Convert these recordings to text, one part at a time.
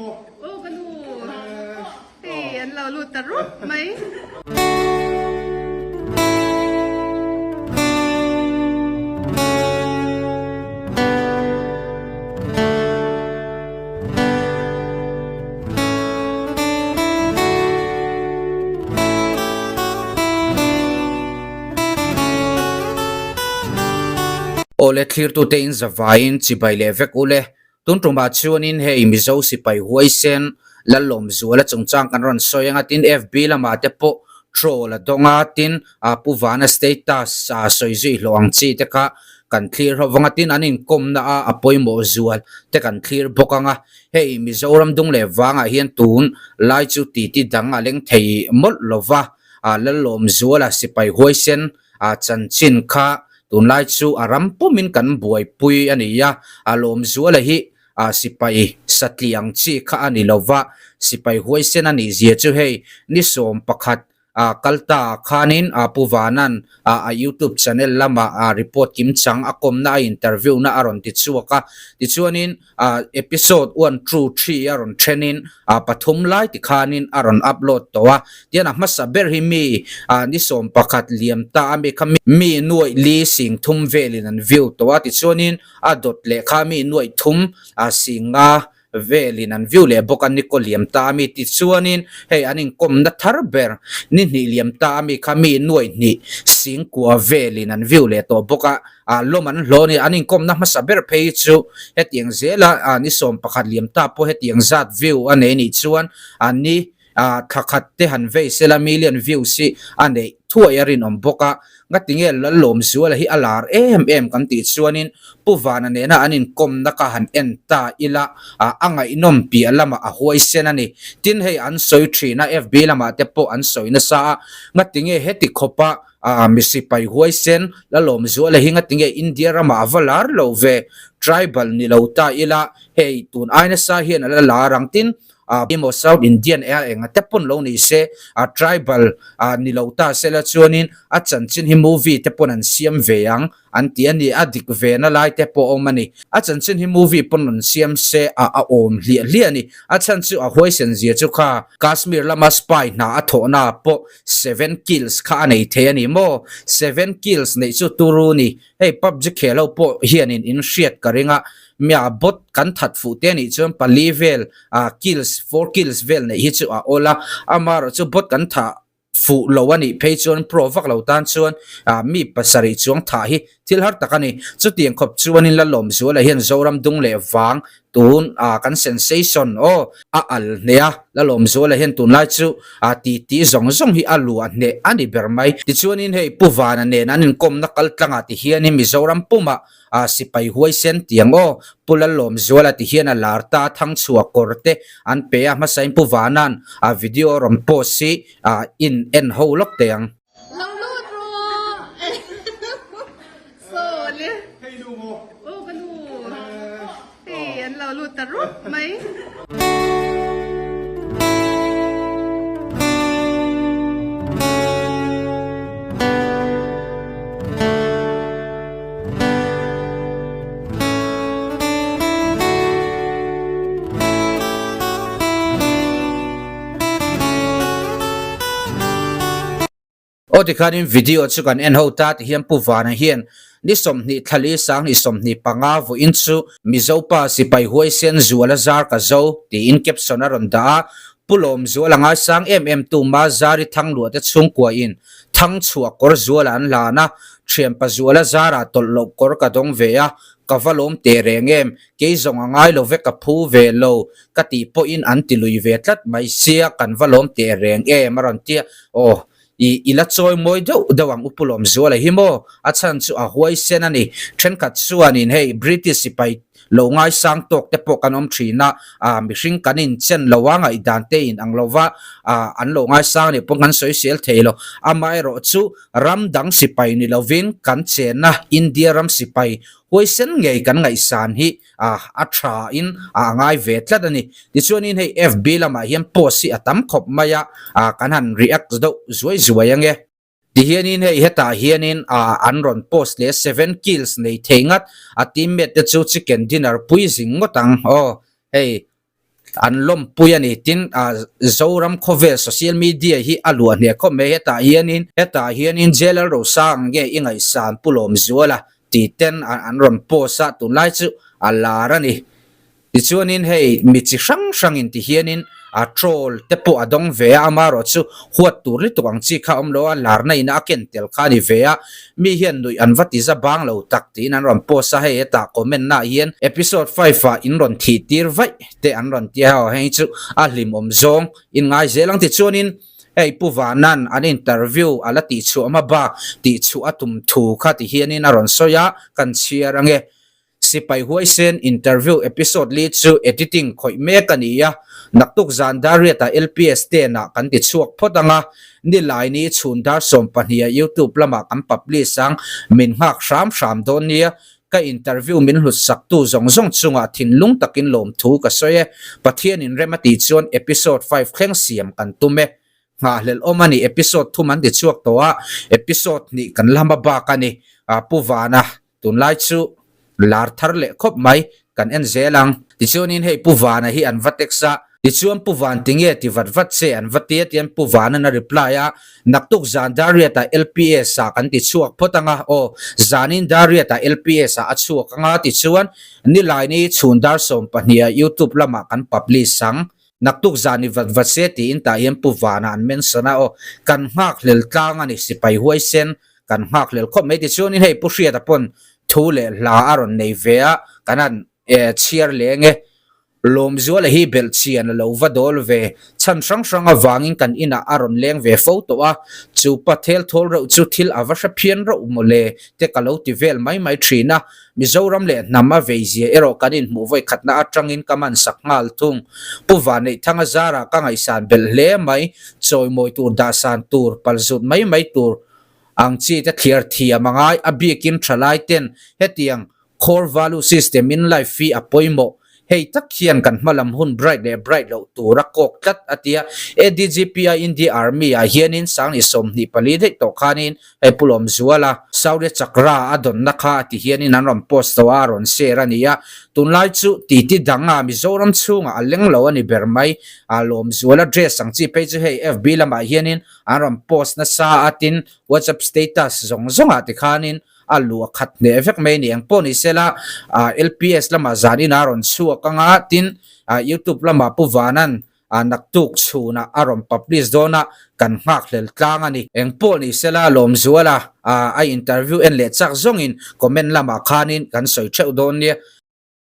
Aw ka nu hei an lo lut ta rup mai. Awle thlirtute in zavaiin chibai leh vek ule. Tun tumah chuanin hei Mizo sipai huaisen Lallawmzuala chungchang kan rawn sawi anga tin FB lamah te pawh troll a dawng a, tin Pu Vana status a sawi zui hlawh ang chi te kha kan thlir ho vang a, tin an inkawmna a a pawimawh zual te kan thlir bawk anga hei Mizoram dung leh vangah hian tun lai chu titi dang a leng thei mawlh lova Lallawmzuala sipai huaisen A chanchin kha tunlai chu a ram pumin kan buaipui a ni a, a lawmzuala hi a sipai satli ang chi kha a ni lova, sipai huaisen a nih zia chu hei ni 11 a kal ta ah khanin a Pu Vanan a a YouTube channel lama a report kimchang a kawmna a interview na a rawn ti chhuak a, tichuanin a episode one two three a rawn thenin a pathum lai ti khanin a rawn upload tawh a, tian a hmasa ber hi mi a ni 11 liam ta a mi kha mi nuaih li sing thum velin an view tawh a, tichuanin a dawt leh kha mi nuaih thum a sing nga velin an view leh bawk a ni kaw liam ta a mi, tichuanin hei an inkawmna thar ber ni hnih liam ta a mi kha mi nuaih hnih sing kua velin an view leh tawh bawk a. Ah lawm an hlawh a ni. An inkawmna hmasa ber phei chu hetiang zela ah ni 11 liam ta pawh hetiang zat view a nei nih chuan ah ni ah thla khat te han vei sela million views hi a neih thuai a rinawm bawk a. Ngatinge Lallawmzuala hi a lar em em kan tih chuanin Pu Vana nena an inkawmna kha han en ta ila ah a ngaihnawm piah lamah a huaisen a ni. Tin hei an sawi thin a FB lamah te pawh an sawi nasa a. Ngatinge heti khawpa A mi sipai huaisen Lalawmzuala hi ngatinge India ramah a va lar lo ve, tribal ni lo ta ila hei tun ai nasa hian a la lar ang tin a emaw South Indian e a enga te pawn lo ni se a tribal a ni lo ta sela chuanin a chanchin hi movie te pawn an siam ve ang an ti a ni, a dik ve na lai te pawh a awm a ni. A chanchin hi movie pawn rawn siam se a a awm hliah hliah a ni. A chhan chu a huaisen zia chu kha Kashmir lama spy hna a thawhna ah pawh seven kills kha a nei thei a ni maw? Seven kills neih chu turu ni. Hei PUBG khel ho pawh hianin in hriat ka ring a, mia bot kan that fuh te nih chuan pali vel ah kills, four kills vel neih hi chu a awl a, amaherawhchu bot kan thah Fuh lo a nih phei chuan pro vak lo tan chuan mi pasarih chuang thah hi thil har tak a ni. Chutiang khawp chuanin Lalawmzuala hian Zoram dung leh vang tun kan sensation aw a al hneh a, Lalawmzuala hian tunlai chu ti ti zawng zawng hi a luah hneh a ni ber mai. Tichuanin hei Pu Vana nen an inkawmna kal tlangah ti hianin Mizoram pumah A sipai huaisen tiang aw, Pu Lallawmzuala ti hian a lar ta a thangchhuah kawr te an pe a, hmasain Pu Vana'n a video a rawn post hi a in en ho lawk teh ang. Lo lut rawh Saw le. Hei nu maw? Aw ka nu. Hei an lo lut ta rup mai. Aw tikhanin video chu kan en ho ta ti hian Pu Vana hian ni 24 thla li 2025 vawiin chu Mizopa sipai huaisen Zuala zar ka zo tiin caption a rawn dah a, Pu Lawmzuala ngaisang em em tu Mazari Thangluah te chhungkua in Thangchhuah kawr Zuala an hlan a, Thianpa Zuala zarah tawlh loh kawr ka dawng ve a, ka va lawm teh reng em, kei zawng a ngai lo ve ka phu ve lo ka tih pawhin an ti lui ve tlat mai sia kan va lawm teh reng em a rawn ti a, aw i i la chawi mawi deuh deuh ang u Pu Lawmzuala hi maw, a chhan chu a huaisen a ni, thenkhat chuanin hei British sipai lo ngaisang tawk te pawh kan awm thin a, ah mihring kan inchen lo a ngaihdan te in ang lo va, ah an lo ngaisang a nih pawh kan sawisel thei lo, amaherawh chu ram dang sipai ni lovin kan chenna India ram sipai huaisen ngei kan ngaihsan hi ah a tha in a ngai ve tlat a ni. Tichuanin hei FB lamah hian post hi a tam khawp mai a, ah kan han react deuh zuai zuai ange. Tihianin hei hetah hianin ah an rawn post leh seven kills nei thei ngat a teammate te chu chicken dinner pui zing ngawt ang aw hei. An lawmpui a ni. Tin, Zoram khawvel social media hi a luah hneh khawp mai. Hetah hianin hetah hianin JLL Rosang nge i ngaihsan Pu Lawmzuala tih ten an rawn post a, tunlai chu a lar a ni. Tichuanin hei mi chi hrang hrangin ti hianin a troll te pawh a dawng ve a, amaherawh chu huat tur lutuk ang chi kha a awm lo a, larna ina a ken tel kha a ni ve a, mi hian nuih an va ti za bang lo tak tiin an rawn post a, hei hetah comment nah hian episode 5 ah in rawn thih tir vaih te an rawn ti a, hei chu a hlimawm zawng in ngai zel ang tichuanin hei Pu Vanan an interview a la tihchhuah hma bak tihchhuah a tum thu kha ti hianin a rawn sawi a, kan chhiar ange. Sipai huaisen interview episode li chu editing khawih mek a ni a, naktuk zan dar riatah LPS ten ah kan ti chhuak phawt ang a, Nilaini chhun dar 12 ah YouTube lamah kan publish ang, min nghak hram hram dawn nia, ka interview min hlut sak tu zawng zawng chungah thinlung takin lawmthu ka sawi e, Pathian in rem a tih chuan episode 5 thleng siam kan tum e. Nghahhlelh awm a ni, episode thum an ti chhuak tawh a, episode hnih kan la hma bak a ni, Pu Vana Tunlai chu lar thar leh khawp mai kan en zel ang. Tichuanin hei Pu Vana hi an va text a, tichuan Pu Van tinge ti vat vat che an va ti a tian Pu Vanan a reply a, naktuk zan Dariat ah LPS ah kan ti chhuak phawt anga aw, zanin Dariat ah LPS ah a chhuak anga tichuan Nilaini chhun dar 12 ah YouTube lamah kan publish ang. Naktuk zan i vat vat se tiin tah hian Pu Vana an mention a, aw kan nghakhlel tlang a ni, sipai huaisen kan nghakhlel khawp mai tichuanin hei Pu Hriata pawn thu leh hla a rawn nei ve a, kan han chhiar leng e. Lawmzuala hi belhchian a lo va dawl ve, chhan hrang hrang avangin kan inah a rawn leng ve fo tawh a, chu pa thel thawl reuh chu thil a va hre phian reuh mawle te ka lo ti vel mai mai thin a, Mizoram leh hnam a veizia erawh kan inhmuh vawi khatna atangin ka man sak nghal thung. Pu Vanneihthanga zarah ka ngaihsan belh hle mai, chawimawi tur dahsan tur, palzut mai mai tur ang chi te thliar thiam a ngai, a bikin thalai ten hetiang core value system in life hi a pawimawh. Hei tak hian kan hmalam hun bright leh bright loh tur a kawk tlat a tia. ADGPI India Army ah hianin Sangni 24 daih tawh khanin Hei Pu Lawmzuala, Saudi Chakra a dawnna kha ti hianin an rawn post tawh a, a rawn share a ni a. Tunlai chu titi dang a Mizoram chhungah a leng lo a ni ber mai. A Lawmzuala dress ang chi phei chu hei FB lamah hianin an rawn post nasa a, tin WhatsApp status zawng zawngah tikhanin a luh a khat hneh vek mai a ni. Engpawh ni sela LPS lamah zanin a rawn chhuak anga, tin YouTube lamah Pu Vanan A naktuk chhunah a rawn publish dawn a, kan nghakhlel tlang a ni. Engpawh ni sela Lawmzuala a interview en leh chak zawngin comment lamah khanin kan sawi theuh dawn nia.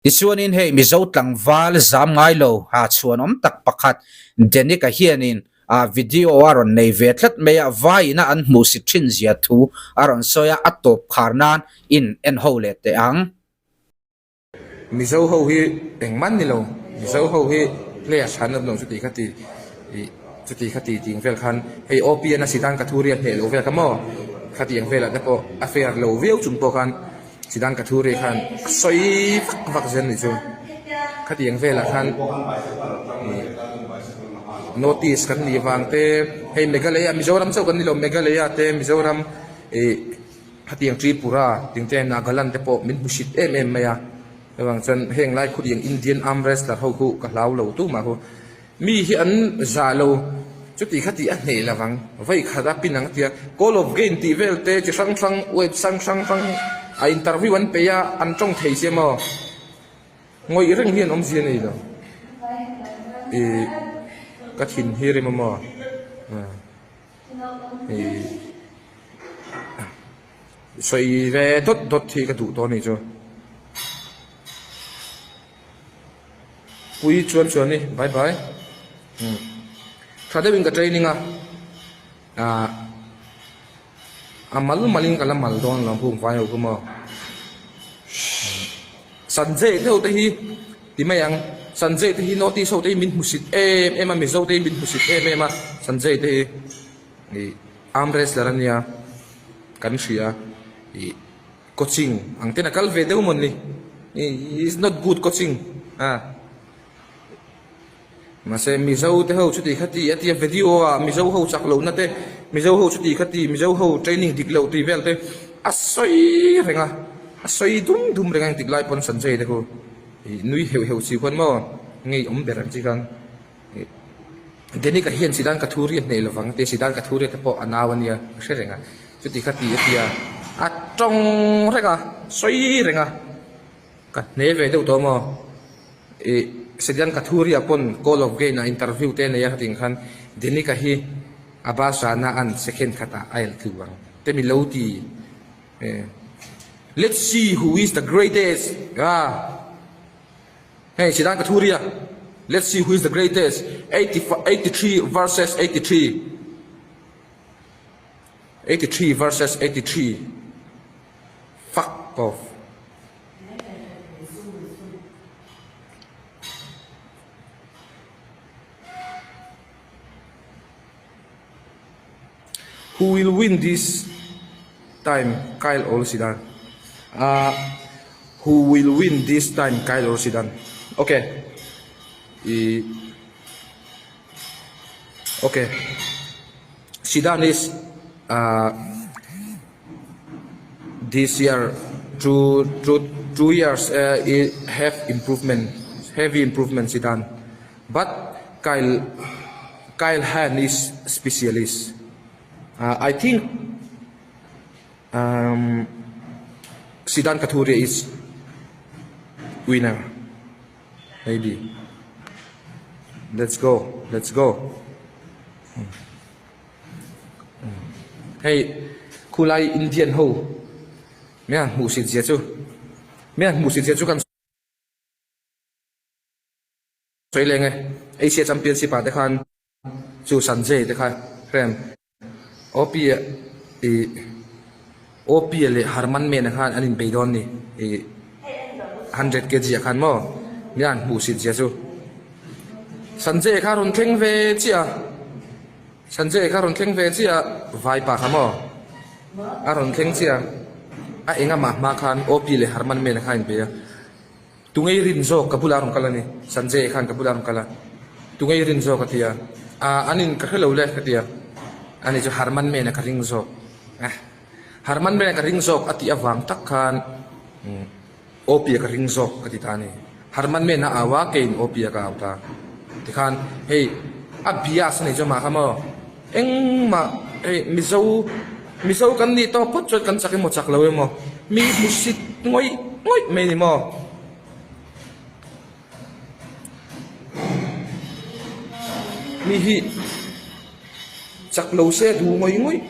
Tichuanin hei Mizo tlangval zam ngai lo ha chhuanawm tak pakhat Denic-a hianin a video a rawn nei ve tlat mai a, vaiin a an hmuhsit thin zia thu a rawn sawi a, a tawp khar nan in en ho leh teh ang. Mizo ho hi engmah ni lo, Mizo ho hi player tha an awm lo chuti kha ti ih chuti kha ti tih ang vel khan hei OPN a Sidan Kathuri a hneh loh vel kha maw khatiang velah te pawh a fair lo viau chung pawh khan Sidan Kathuri khan a sawi vak vak zel a nih chu khatiang velah khan ih notice kan nih vang te hei Meghalaya Mizoram chauh kan ni lo Meghalaya te Mizoram ih. Hetiang Tripura ting te Nagaland te pawh min hmusit em em mai a, chuvang chuan heng lai khutiang Indian arm wrestler ho khu ka hlau lo tumah khu mi hi an zah lo chuti kha tih a hneh lo vang vawi khat a pin ang tia call of game tih vel te chi hrang hrang web hrang hrang hrang a interview an peih a an tawng thei sia maw ngawih reng hian awmzia nei lo ih ka thin hi rem a maw. Sawi ve dawt dawt hi ka duh tawh a nih chu. Pui chuan chuan ni bye bye. Tha deuhin ka training a ah a mal malin ka la mal dawn lo hung vai ho khu maw. Sanjay deuh te hi ti mai ang Sanjay te hi North East ho te hi min hmusit em em a Mizo te hi min hmusit em em a Sanjay te hi ih arm wrestler a nia kan hria ih coaching ang ten a kal ve deuh mawn ni ih is not good coaching a. Mahse Mizo te ho chuti kha ti a tia video ah Mizo ho chak lohna te Mizo ho chuti kha ti Mizo ho training dik loh tih vel te a sawi reng a a sawi dum dum reng a engtik lai pawn Sanjay te khu ih nui heuh heuh si khuan maw. Ngeiawm ber ang chi khan Denic-a hian Sidan Kathuri a hneh lovang tia Sidan Kathuri te pawh a nau a nia ka hre reng a, chuti kha ti a tia a tawng reng a, sawi reng a, ka hne ve deuh tawh maw? Ih Sidan Kathuri-a pawn Call of Gain-ah interview te a nei a khatin khan Denic-a hi Abbas Rana an second khatah a el tlu ang te mi lo ti Let's see who is the greatest ah. Hei Sidan Kathuria, Let's see who is the greatest, 83 versus 83, 83 versus 83, fuck off. Who will win this time Kyle or Sidan? Uh, who will win this time Kyle or Sidan? Okay. I, okay. Sidan is uh, this year two, two, 2 years uh, have improvement, heavy improvement Sidan. But Kyle Kyle Han is specialist. Uh, I think um, Sidan Kathuria is winner. Maybe. Let's go. Let's go. Hmm. Hmm. Hei, khulai Indian ho. Mian hmuh sit zia chu. Mian hmuh sit zia chu kan Sawi leng e, Asia Championship ah te khan chu Sanjay te kha hrem OP i OP leh Harman Mena khan an inbei dawn ni i 100 kg ah khan maw nia an hmuh sit zia chu Sanjay kha rawn thleng ve chiah a Sanjay kha rawn thleng ve chiah a vai pa kha maw a rawn thleng chiah a engah mah hma khan OP leh Harman Mena kha an inbei a. Tungei rin zawk ka bulah a rawn kal a ni, Sanjay khan ka bulah a rawn kal a, Tungei rin zawk a ti a, Aa an in ka hre lo le ka ti a, ani chu Harman Mena ka ring zawk eh, Harman Mena ka ring zawk a tih avang tak khan Opia ka ring zawk ka ti ta a ni, Harman Mena a au a, keiin Opia ka au ta, tikhan hei a bias a ni chu amah kha maw engmah hei Mizo Mizo kan nih tawh phawt chuan kan chak emaw chak lo emaw mi hmusit ngawih ngawih mai ni maw. Mi hi chak lo se duh ngawih ngawih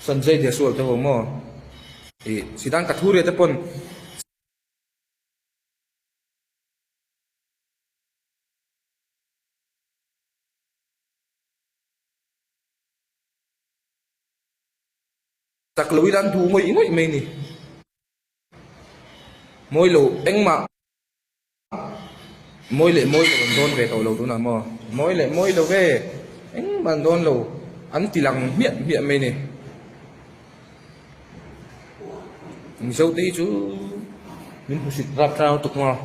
Sanjay Deswal te ho maw ih Siddhant Kathuria te pawn. Chak lo ila an duh ngawih ngawih mai ni. Mawi lo engmah mawi leh mawi lo an dawn ve tawh lo tunah maw. Mawi leh mawi lo ve engmah an dawn lo an ti lang hmiah hmiah mai ni. Mizo te hi chu min hmusit rap tlang lutuk maw.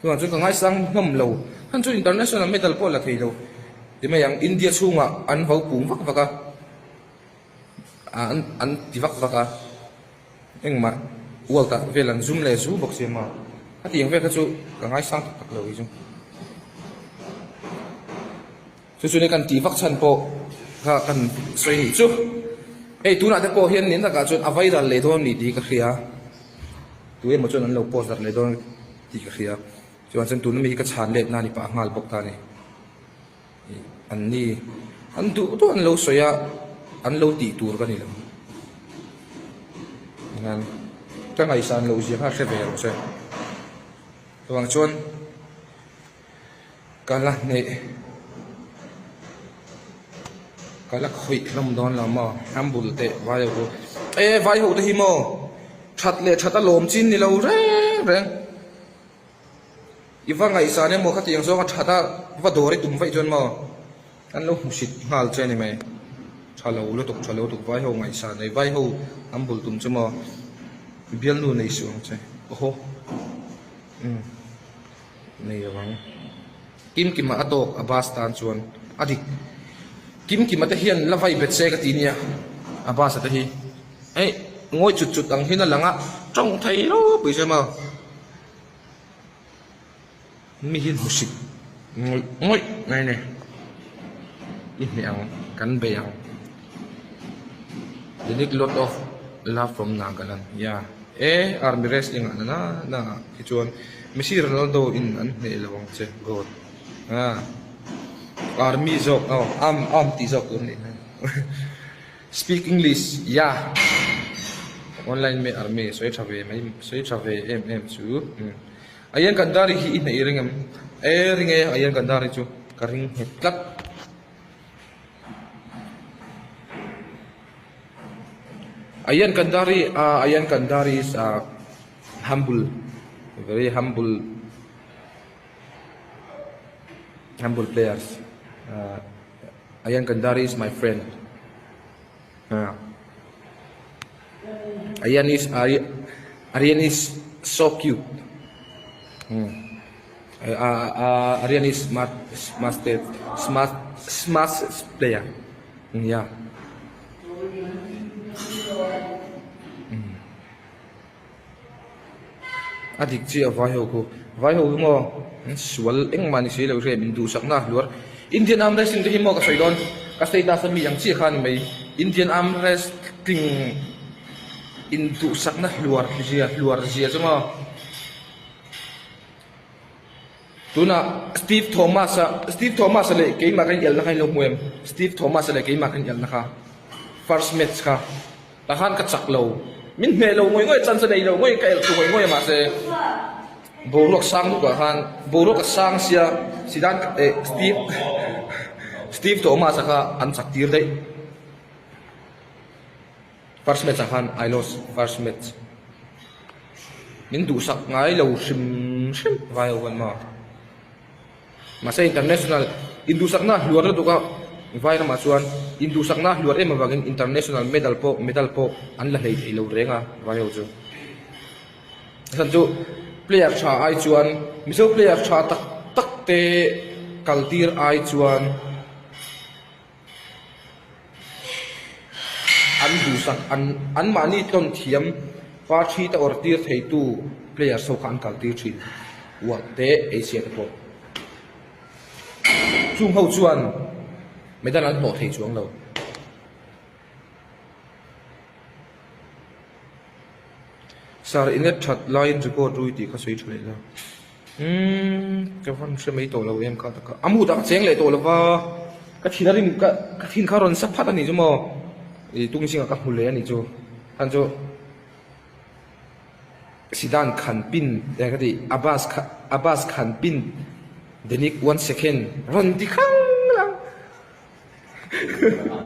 Chuvang chuan ka ngaisang hlawm lo. Khan chu international medal pawh la thei lo. Ti mai ang India chhungah an vo pung vak vak a, an an ti vak vak a, engmah world ah vel an zum leh zu bawk si a maw. A tih ang vel kha chu ka ngaisang tak tak lo hi chu. Chu chu nia kan tih vak chhan pawh kha kan sawi nih chu. Hei tunah te pawh hian nin takah chuan a viral leh dawn ni tih ka hria. Tu emaw chuan an lo post darh leh dawn tih ka hria. Chuan chuan tuna mi hi ka chhan let na ni pah nghal bawk ta a ni. An ni an duh duh an lo sawi a, an lo tih tur ka ni lo. Ka ngaihsan loh zia kha hre ve rawh se. Chuvang chuan. Ka la hneih ka la khawih hlawm dawn lo maw ram bul teh vai ho chu e vai ho te hi maw that leh that a lawm chin ni lo reng reng i va ngaihsan emaw khatiang zawng a that a va dawr i tum vaih chuan maw an lo hmusit nghal che a ni mai tha lo lutuk tha lo lutuk vai ho ngaihsan nei vai ho an bul tum chu maw bialnu nei suh ang che awhaw umm. Nei lo ang. Kimkima a tawk a bus tan chuan a dik. Kimkima te hian la vai bet se ka ti nia a bus a te hi. Hei ngawi chut chut ang hian a lang a. Tawng thei ropui che maw? Mi hi hmusit ngawih ngawih mai a ni. I hneh ang, kan bei ang. They need lot of love from Nagaland. Yeah. E army wrestling ah nana na hi chuan Messi Ronaldo in an hneh lo ang che God. Ah. Army zawk aw arm arm tih zawk tur a nih hmel. Speak English ya Online me army sawi tha ve mai sawi tha ve em em chu Ayan Kandari hi i hnaih i ring em? E ring e Ayan Kandari chu ka ring nghet tlat. Ayan Kandari ah Ayan Kandari is a humble very humble humble players ah. Ayan Kandari is my friend. Ah. Ayan is Aryan is so cute. Hmm. Uh, uh, Aryan is smart, smart, smart, smart player. Hmm, yeah. Hmm. A dik chiah vai ho khu vai ho hi maw an sual engmah ni si lo hria min duhsakna a hluar Indian arm wrestling te hi maw ka sawi dawn ka status a mi ang chiah kha a ni mai Indian arm wrestling in duhsakna hluar zia hluar zia chu maw tunah Steve Thomas a Steve Thomas a leh keimah kha inelna kha in lo hmu em Steve Thomas a leh keimah kha inelna kha first match kha. Tah khan ka chak lo. Min hmeh lo ngawih ngawih chance a nei lo ngawih ka elh thu ngawih ngawih a mahse boruak sang lutuk ah khan boruak a sang sia Sidan eh Steve Steve Thomas a kha an chak tir daih first match ah khan I lost first match min duhsak ngai lo hrim hrim vai ho khan maw. Mahse international induhsakna hluar lutuk a vai ramah chuan induhsakna hluar em avangin international medal pawh medal pawh an la hlei thei lo reng a vai ho chu. A chhan chu player tha ai chuan Mizo player tha tak tak te kal tir ai chuan An duhsak an anmahni tlawn thiam parthi te awrh tir theitu players ho kha an kal tir thin uah te Asia te pawh chung ho chuan medal an hlawh thei chuang lo. Sir i net that laiin record rui tih kha sawi tha leh la. Umm ka van hre mai tawh lo em kha taka a mood ah ka cheng leh tawh lo va ka thin a rim ka ka thin kha rawn sa phat a nih chu maw ih tung zingah ka hmu leh a nih chu khan chu Sidan khan pin eng ka tih Abbas kha Abbas khan pin Denic one second rawn ti khang lang.